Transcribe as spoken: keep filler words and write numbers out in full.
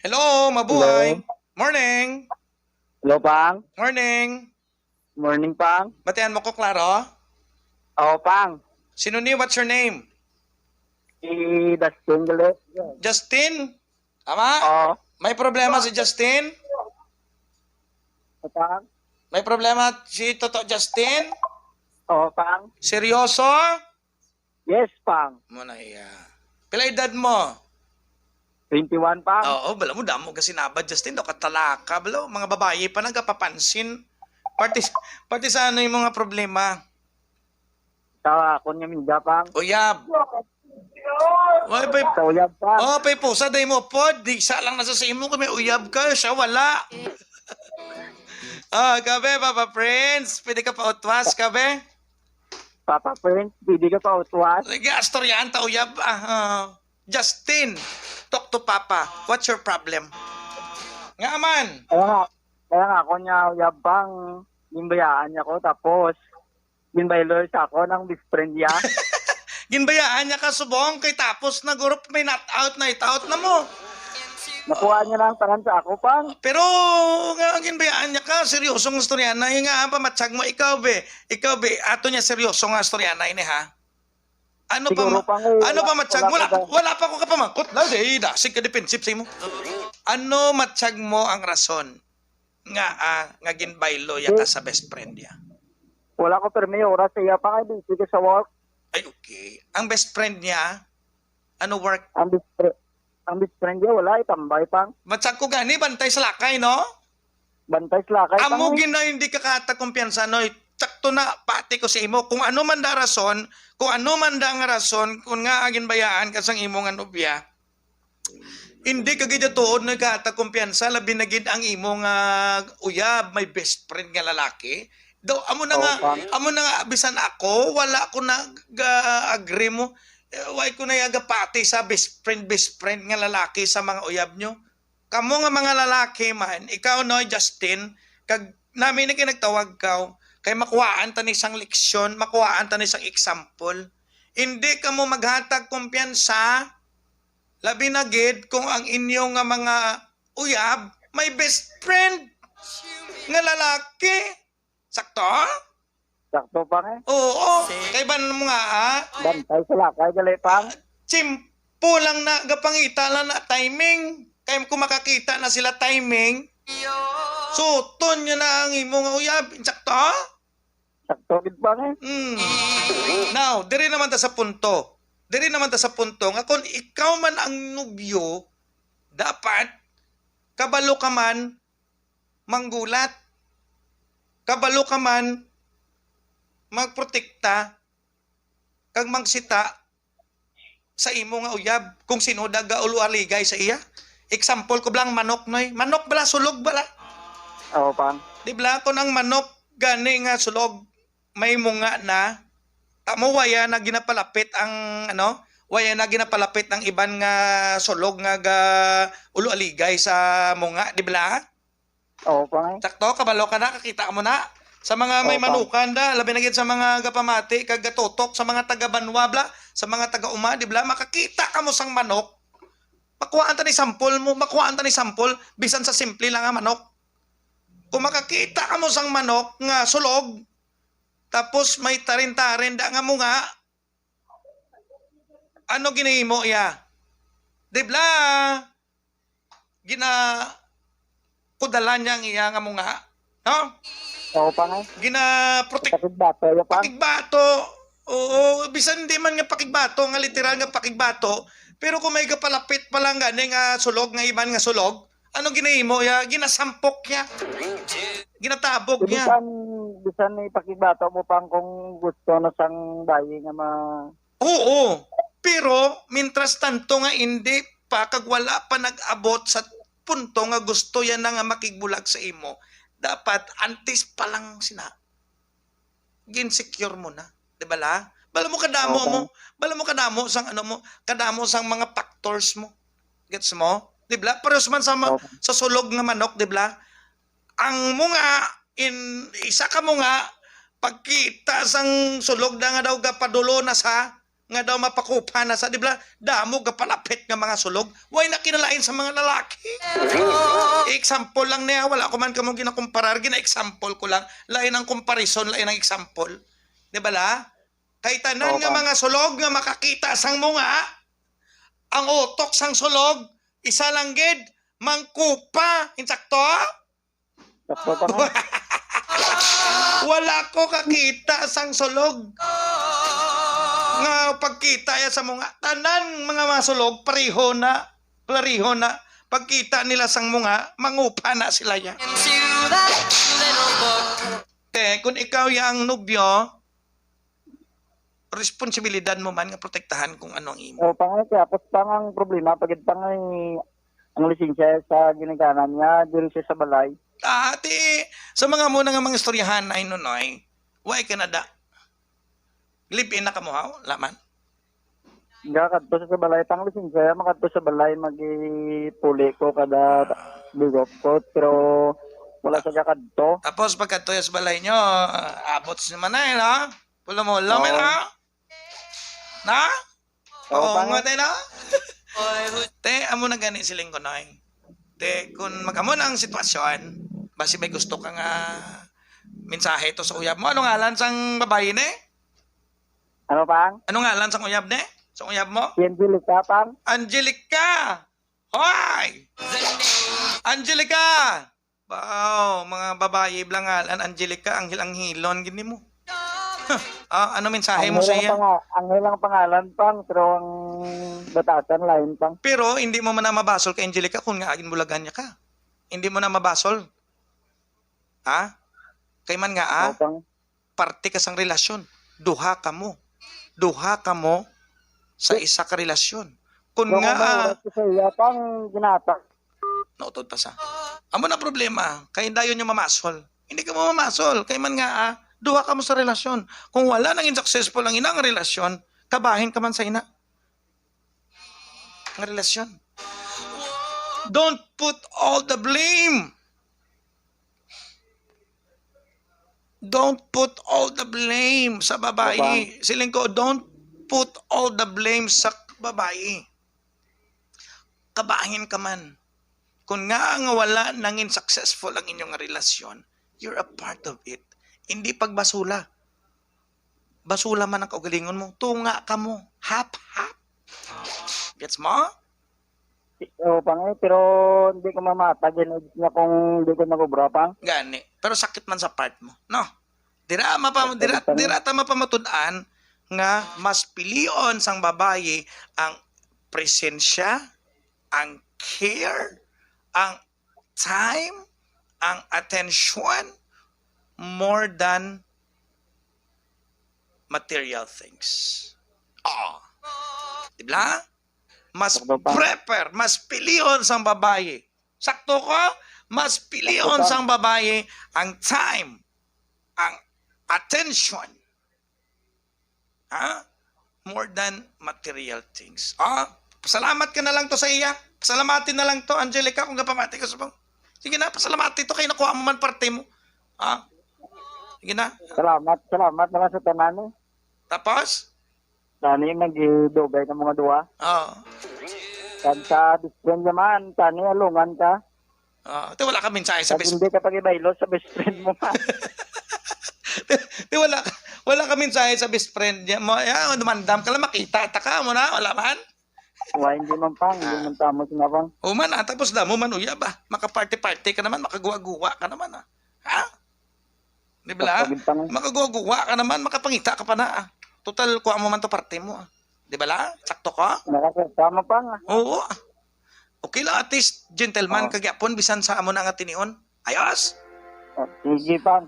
Hello, mabuhay. Hello. Morning. Hello, Pang. Morning. Morning, Pang. Batian mo ko klaro? Oo, Pang. Sino ni? What's your name? Si Dustin gali. Justin? Tama? Oo. May problema si Justin? Oo, Pang. May problema si Toto Justin? Oo, Pang. Seryoso? Yes, Pang. Mo na iya. Pila edad mo? Twenty-one, Pang. Oo, bala mo, damo ka sinabad, Justin. Daw katalaka, bala, mga babayi pa nagapapansin. Parte, parte sa ano yung mga problema? Sa akon nga amiga, Pang. Uyab. Wala pa. Sa uyab, Pang. Oh, pa pusa, day mo pod. Di sa lang nasa sa imo kung may uyab ka, siya wala. Ah, kabe, Papa Prince, pwede ka pa utwas, kabe? Papa Prince, pwede ka pa utwas? Sige, astoryahan ta uyab. Ah, ah. Justin, talk to Papa. What's your problem? Nga man. Kaya nga, kaya nga ako niya uyab, Pang, ginbayaan niya ko, tapos ginbaylo sa ako ng best friend niya. Ginbayaan niya ka subong kay tapos na group may not out, night out na mo. Nakuha niya na ang tanan sa ako, Pang. Pero nga ang ginbayaan niya ka, seryosong istorya na, nga ang pamatsag mo, ikaw be, ikaw be, ato niya seryoso nga istorya na ini, ha? Ano pa Siguro, ma-, Pang, eh, ano wala, pa matsag mo? Wala, wala pa ko kapamangkot. La, di, dasig ka defensive sa imo. Ano matsag mo ang rason nga, ah, nga ginbaylo ya ka sa best friend niya? Wala ko permi oras sa iya, Pang, kay busy ko sa work. Ay, okay. Ang best friend niya, ano work? Ang best fri-, ang best friend niya, wala, itambay, Pang. Matsag ko gani, bantay sa lakay, no? Bantay sa lakay, Pang, eh. Amo gina hindi ka kahatag kumpiyansa, no? Sakto na, pati ko sa imo. Kung ano man da rason, kung ano man da nga rason, kung nga ginbayaan ka sang imo nga nobya, hindi ka gid tuod na kahatag kumpiyansa, labi na gid ang imo nga uyab, may best friend nga lalaki. Daw, amo na Oo, nga, Pang. Amo na nga, bisan ako, wala ko nag-agree mo. Eh, why ko na yagapati sa best friend, best friend nga lalaki sa mga uyab nyo? Kamo nga mga lalaki man, ikaw, no, Justin, kag nami na kinagtawag ka, kay makuhaan ta ni sang leksyon, makuhaan ta ni sang example. Hindi kamo maghatag kumpiyansa, labi na gid kung ang inyo nga mga uyab may best friend nga lalaki. Sakto? Sakto, Pang, eh. Oo. Kay ban mo nga, ha? Bantay sa lakay, gali, Pang. Tsimpo lang na, gapangita lang na timing. Kay kung makakita na sila timing, suton niya na ang imo nga uyab. Sakto? Sakto gid, Pang, eh. Mm. Now, diri naman ta sa punto. Diri naman ta sa punto nga kung ikaw man ang nobyo, dapat kabalo ka man manggulat. Kabalo ka man magprotekta kag magsita sa imo nga uyab kung sino da gaulo-aligay sa iya. Example ko bala ang manok, noy. Manok bala, sulog bala. Oo, Pang. Di bala, kung ang manok gani nga sulog, may munga na, tamo, waya na ginapalapit ang, ano, waya na ginapalapit ang iban nga sulog nga ga ulo-aligay sa munga, di bala? Oo, Pang. Sakto, kabalo ka na, kakita mo na. Sa mga may Oo, Pang. Manukan da, labi na gid sa mga gapamati, kag gatutok sa mga taga-banwa bala, sa mga taga-uma, di bala, makakita kamo sang manok. Makuhaan ta ni sample mo, makuhaan ta ni sample, bisan sa simple lang nga manok. Kung makakita kamo sang manok nga sulog, tapos may tarin-tarin da nga munga, ano ginahimo iya? Di bala, gina-, kudalan niya ang iya nga munga, no? Oo, Pang, eh. Gina-protect-, Pakigbato, ya, Pang. Pakigbato. Oo, bisan hindi man nga pakigbato, nga literal nga pakigbato, pero kung may gapalapit pa lang gani nga sulog, nga iban nga sulog, ano ginahimo iya? Ginasampok niya. Ginatabog niya. Bisan, bisan ipakigbato mo, Pang, kung gusto na sang bayi nga ma- Oo. Pero, mientras tanto nga hindi pa, kag wala pa nag-abot sa punto nga gusto yan na nga makigbulag sa imo, dapat antes pa lang sina, gin-secure mo na. Di bala? Bala mo kadamo Oo, mo, Pang. Bala mo kadamo sang ano mo, kadamo sang mga factors mo. Gets mo? Di bala? Parehas man sa ma-, Oo. Sa sulog nga manok, di bala? Ang munga, in, isa ka munga, pagkita sang sulog na nga daw gapadulo na sa, nga daw mapakupa na sa, di ba? Damo gapalapit nga mga sulog. Way na kinalain sa mga lalaki. Example lang niya, wala ko man kamo ginakumparar, gina-example ko lang. Lain ang comparison, lain ang example. Di ba la? Kay tanan Oo, nga ma'am. mga sulog nga makakita sang munga, ang utok sang sulog, isa lang gid, mangkupa. Insakto? Sakto pa nga. Wala ko kakita sang sulog nga pagkita ya sa munga. Tanan mga, mga sulog, pareho na, pareho na. Pagkita nila sang munga, mangupa na sila ya. Eh, kung ikaw ya ang nobyo, responsibilidad mo man nga protektahan kung ano ang imo. O, pang, kaya, pang ang problema, pagid pang ay, ang lisensya sa ginikanan niya, diri siya sa balay. Ah, ti, sa mga muna nga mga istoryahan, ay, Nonoy, way ka na da. Live-in na kamo, ha? Laman? Gakadto sa, sa balay, pang lisensya, makadto sa balay, magipuli ko kada bigop ko, pero wala sa gakadto. Tapos, pagkadto sa balay nyo, ah, abot si Manay, no? Pulo mo, laman, Oo. ha? Na? Oo, Oo, pang. nga tayo na. Te, amo na gani siling ko, Noy. Te, kung mag-amo na ang sitwasyon, basi may gusto ka nga mensahe to sa uyab mo. Ano ngalan sang babayi ni? Ano, pang? Ano ngalan sang uyab ni? Sang uyab mo? Si Angelica, pang. Angelica! Hoy! Angelica! Wow, mga babayi, blangalan, Angelica, anghel-anghilon, gini mo. Ah, ano mensahe mo sa Anghel ang iya? panga-, anghel ang pangalan, pang, pero ang batasan lain, pang. Pero hindi mo man na mabasol kay Angelica kung nga agin bulagan niya ka. Hindi mo na mabasol. Ha? Kay man nga, ah, Oo, pang. parte ka sang relasyon. Duha kamo. Duha kamo sa Yes. isa ka relasyon. Kung Yung nga, ah, oras ko sa iya, pang ginata. Nautod pa sa. Amo na problema, kay dayon yung mamasol. Hindi ka mo mamasol, kay man nga, ah, duha ka mo sa relasyon. Kung wala nangin successful ang inang relasyon, kabahin ka man sa ina. Ang relasyon. Don't put all the blame. Don't put all the blame sa babayi. Siling ko, don't put all the blame sa babayi. Kabahin ka man. Kung nga nga wala nangin successful ang inyong relasyon, you're a part of it. Hindi pagbasula. Basula man ang kaugalingon mo. Tunga ka mo. Hap, hap. Gets mo? Oo, pang, eh, pero hindi ko mamata, gin-edit niya kung hindi ko nag-obra, pang. Gani. Pero sakit man sa part mo, no? Dira mapa-, Sakit dira, pa rin. dira ta mapamatud-an nga mas pilion sang babayi ang presensya, ang care, ang time, ang atensyon more than material things. Ah. Di ba? Mas Sakto pa. prefer, mas pilion sang babayi. Sakto ko? Mas pilion Sakto pa. sang babayi ang time, ang attention. Ha? More than material things. Ah, pasalamat ka na lang to sa iya. Pasalamati na lang to, Angelica, kung gapamati ka sa pang-, sige na, pasalamati to kay nakuha mo man parte mo. Ha? Sige na. Salamat, salamat na lang sa tanan, eh. Tapos? Tani, nagidugay na mga duwa. Oo. Kan sa best friend naman, tani, alungan ka. Ah, ti wala ka mensahe sa Pag best hindi ka pag-ibaylo sa best friend mo, ha? Ti wala ka, wala ka mensahe sa best friend niya mo. Ya, dumandam ka lang, makita ta ka mo na, wala man. Wa, hindi man, pang, hindi Ah. man tamo sinabang. O man, ah, tapos damo man uyab, ah. Makaparty-party ka naman, makaguwa-guwa ka naman, ah. Ha? Di ba la? Sakto gid, pang. Makaguwa-guwa ka naman, makapangita ka pa na, ah. Total, kuha mo man to parte mo, ah. Di ba la? Sakto ka? Nakakuha mo, pang, ah. Oo, ah. Okay lang, at least gentleman Oo. ka gyapon bisan sa amo na nga tinion. Ayos? Oh, sige, pang.